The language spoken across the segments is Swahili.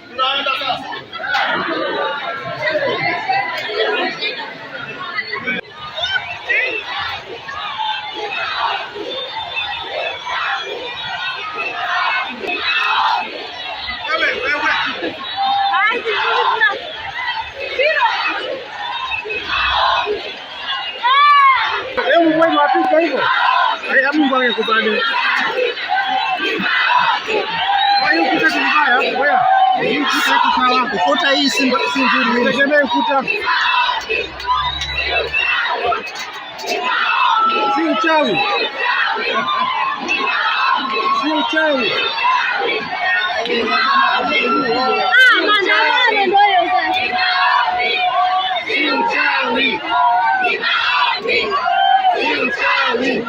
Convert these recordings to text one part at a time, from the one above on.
Tunaenda sasa. Hebu wapika hivyo. Mungu angekubali. Kwa hiyo ukuta si mbaya, oya. Hii ukuta iko sawa. Ukuta hii si nzuri. Tegemee ukuta. Si uchawi. Si uchawi. Ah, maandamano ndio hiyo sasa. Si uchawi. Si uchawi.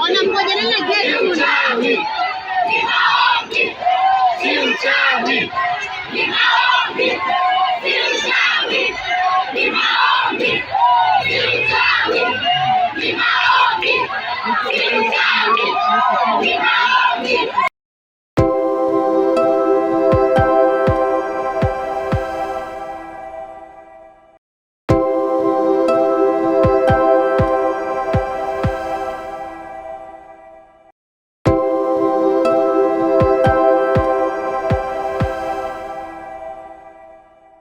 Wanamgoja nani geti? Uchawi. Si uchawi.